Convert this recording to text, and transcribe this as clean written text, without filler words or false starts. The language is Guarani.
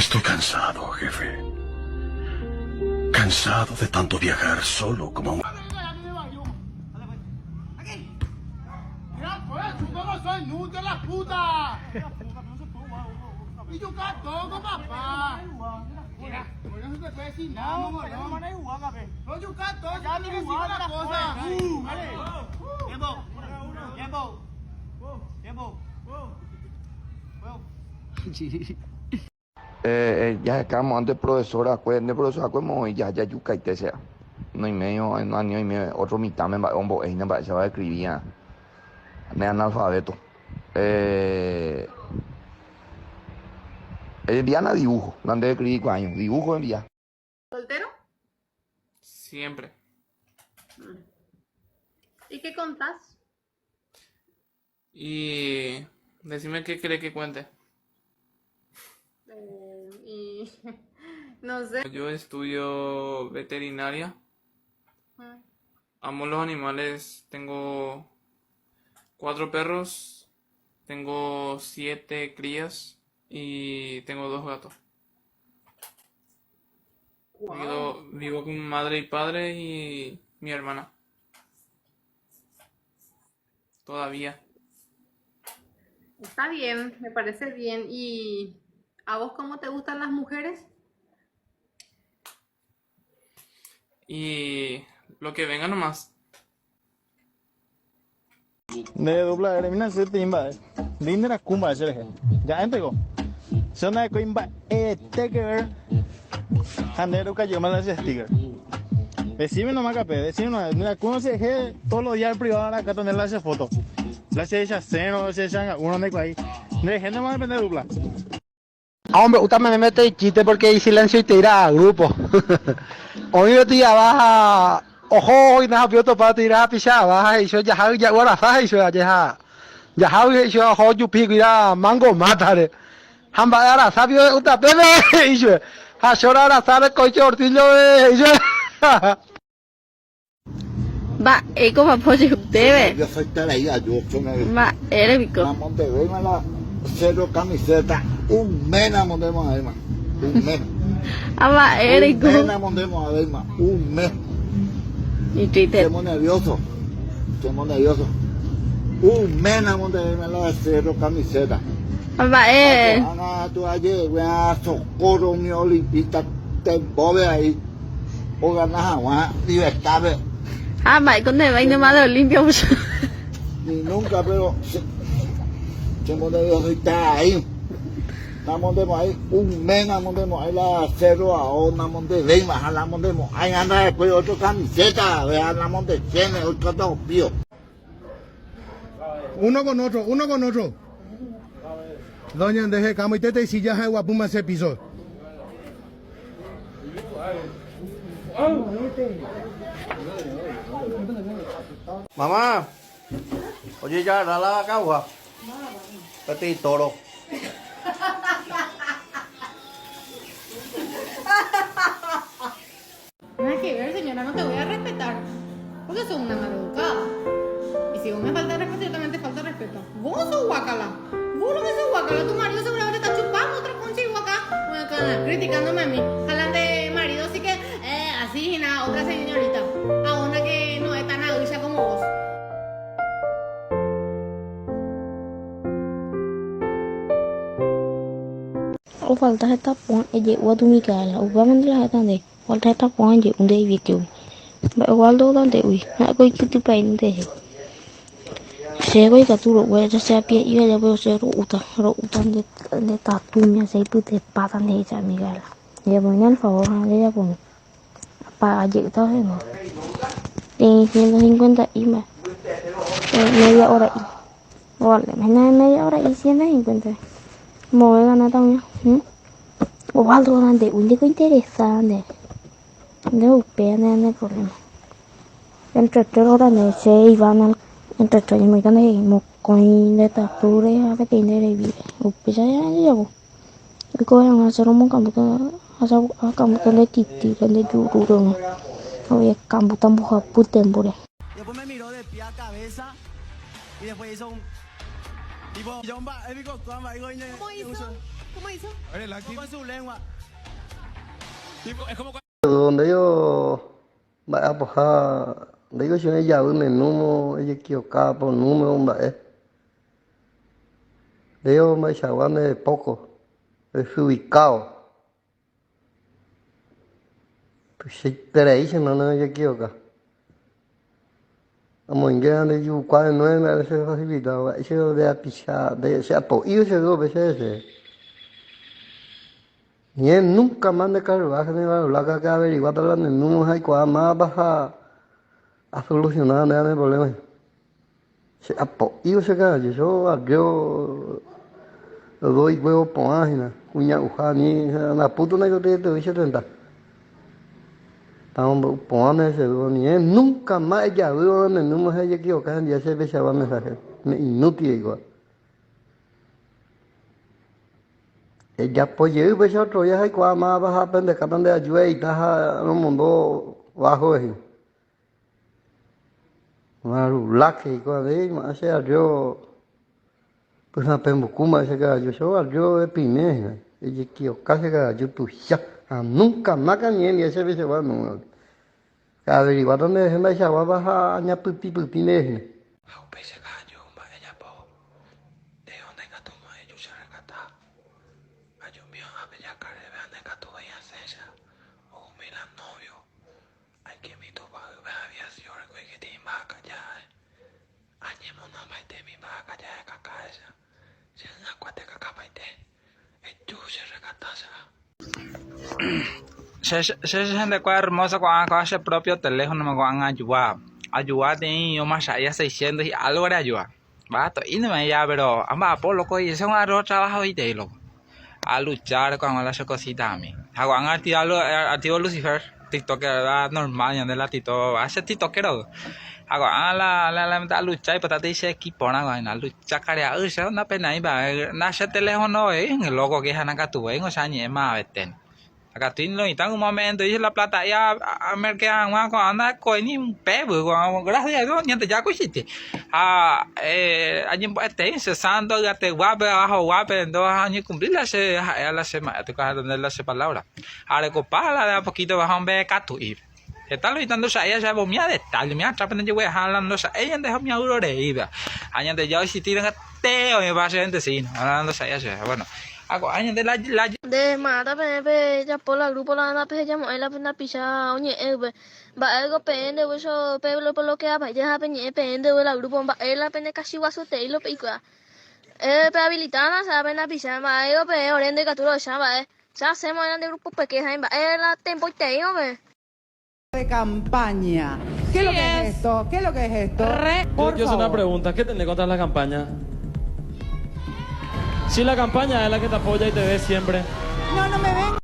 Estoy cansado, jefe. Cansado de tanto viajar solo como un... Jahecámo ante profesor akue, nde profesor akue moõi jajukaite che noiméi ani oime otro mitãme mba'e ombo'e hína mba'éichapa escribía ne analfabeto. Enviána dibujo, la nde escribí kuaáño, dibujo envía. ¿Soltero? Siempre. ¿Y qué contás? Y decime qué querés que cuente. Eh, y no sé. Yo estudio veterinaria. Mm. Amo los animales. Tengo cuatro perros, tengo siete crías y tengo dos gatos. Guau. Vivo, vivo con madre y padre y mi hermana. Todavía. Está bien, me parece bien. ¿Y a vos cómo te gustan las mujeres? Y lo que venga nomás. Nde dupla eremína che peteĩ mba'e, ndéi nde raku mba'e che rehe. Ja'énteko, che ndarekói mba'ete que ver ha nde erukajeýma la che sticker. Decime nomás kape, decime nomás, nde rakúrõ che rehe todos los días privado arakata nde la che foto. La che hechasérõ, che hechanga'úrõ ndekuaái. Nde rehe nomás depende dupla. Amombe'úta meméme peteĩ chiste porque isilensioitei ra'a grupo. Oĩ peteĩ ava ha oho ohoina hapi otopa peteĩ rapicha ava ha he'i chupe jaha yja'u arasa he'i chupe aje ha jahágui he'i chupe oho ojupi hikuái ra'a mango mátare. Ha mba'e arasa pio he'úta pépe he'i chupe. Ha chóra arasa rekói che ortíllo he'i chupe. Mba'éiko papo ojehu ndéve? Mba'ére piko? Ha mba'éreiko? Itriste. Ha mba'e? Ogana haguã libertad-pe. Ha mba'éiko nde vainema de Olimpia mucho. Ni nunca, pero che mondevehoita ahí. Namondemo'ãi un mes namondemo'ãi la Cerro ao namondevéima ha namondemo'ãi ha ndahekói otro camiseta ha namondechéne otro topío. Uno con otro, uno con otro. Doña nde heka moitéta isilla ha eguapýma che piso. Mamá, ojejagarra la vaka peteĩ tóro. Nada que ver, señora, no te voy a respetar. Porque sos una maleducada. Y si vos me falta respeto, yo también te falto respeto. Vos sos guacala. Vos lo que sos guacala. Tu marido seguramente está chupando otra concha y vos acá, guacala, criticándome a mí. Jalan de marido, así que, eh, así y nada, otra señorita. A una que no es tan agulla como vos. Ofalta heta porã eje'úva tu Micaela, upéva nde la ha'éta nde, ofalta heta porã eje'u nde ivietiógui. Mba'e Waldo nde'úi, ha'éko ikytypa'i nderehe. Chéko ikatu ro'u aja che apia'i aja péro che ro'úta, ro'úta nde tatu ñasẽ ipytepáta ndehecha Micaela. Ejapomína el favor ha ndejapomi. Apaga jeýta osẽma. Peteĩ ciento cincuenta'i mba'e. Media hora'i. Vale, imagina media hora'i ciento cincuenta. Moõ eganáta uña. Osvaldo nde ndéko interesada nde. Nde upéva nde ne problema. Entre tres horas nde che Iván entre tres ñamoĩta nde mokõi nde tatúre ha peteĩ nde revíre. Upéicha jajapo. Oiko hag̃ua che romokambúta akambúta nde titíre nde jurúre oñekambúta mbohapy tiémpore. Después me miró de pie a cabeza y después hizo un tipo yo mba'e piko kóva mba'e ¿Cómo hizo? ¿Cómo hizo? A ver, el acting. Con su lengua. Es como Ndéiko mba'e apoha, ndéiko che ejavy ne número, ejekivoka por número mba'e. Ndéiko mba'eichagua nde poco, desubicado. Tuichaiterei che hermano ejekivoka. Amoinge nde jukua de nueve mba'e che facilita, mba'éicha nde apicha, che apo'i che upéicha che. Ñe nunca más nde carruaje ni barulaca que averiguáta la ne número ha aikuaa mávapa ha asolucionáta ndéve ne problema. Che apo'ívo che kavaju, che barrio doy huevo porã hína, kuña'uha ni ndapúto ndaikotevẽtevoi che tenda. Tamombe'u porã ndéve che ru, ñe nunca más ejavýva ne número ha ejequivoca hendive che peichagua mensaje, ne inútil eikuaa. Ejapo jey upéicha otro día jaikuaa mávapa ha pendekáta nde aju eita ha romondo bajo he'i. Marulake hikuái avei mo'ã che arrio pysãpembuku mba'e che kavaju che arrio epime hína ejekioka che kavaju tuicha ha nunca más kañy envía chéve chegua número. Averiguáta nderehe mba'eichaguápa ha añapytĩpytĩ nderehe. Ha upéicha ka'aju mba'e japo, nde ndaikatúma eju che rekata. Ajumi ohápe jakareve ha ndaikatuvéi asẽcha oumi la novio. Aikemi tupãype había sido rekoikéti imba'akajáre. Añemonambaitemi imba'akajáre kakáicha. Che hyakuãte kakapaite. Eju che rekata che ha. Che che hentekuéra hermosa ko'ág̃a kóva che propio teléfono-me ko'ág̃a ajua. Ajua teĩ omacha'i seiscientos y algo-re ajua. Va to'ínema ya pero amba'apo loko che arro trabajo-itei loko. Aluchar ko'ág̃a la che cosita-mi. Ha ko'ág̃a activo Lucifer tiktoker normal ñande la tito ha che tiktokero. Ha ko'ág̃a la la alucha aipota che equiporã ko'ág̃a alucha karia'y che napenái mba'e na che teléfono voi loko kehana katuvéingo che añe'ẽ mavete. Ha katu lo mitã ome'ẽnte la plata'i amerkea hag̃ua ko'ág̃a ndarekói ni upévy ko'ág̃a gracias a Dios Ñandejára koichite. Ha añembo'etei che santo yvateguápe abajoguápe oñekumpli la che ha'éva la che mba'e la che palabra. Ha arekopa la de a poquito mbeguekatu'i. Heta lo mitã ndocha'éi ajapo umi detalle umi atrás ñandegueraha la ndocha'éi ñande ha umi avyroreíva. Ha Ñandejára oexistírõ katuete oĩva che bendecíno. Ndocha'éi chéve. Bueno, ha ko'ág̃a ñande la la. Nde mávata peẽ pejapo la grupo la ndapehejamo'ãi la pende rapicha oñe'ẽ upe. Mba'éiko peẽ nde upéicha pe bloqueapaite ha peñe'ẽ peẽ nde la grupo mba'e la pende kachi guasuetei lo peikuaa. Eh, pehabilitána cha pende rapicha mba'éiko peẽ ore ndaikatu rohecha mba'e. Che asẽma ñande grupo peke ha mba'e la tiempoiteíma peẽ. De campaña. ¿Qué es lo que es esto? ¿Qué es lo que es esto? Yo Por quiero hacer una favor. pregunta. ¿Qué tenés contra la campaña? Si la campaña es la que te apoya y te ve siempre. No, no me ven.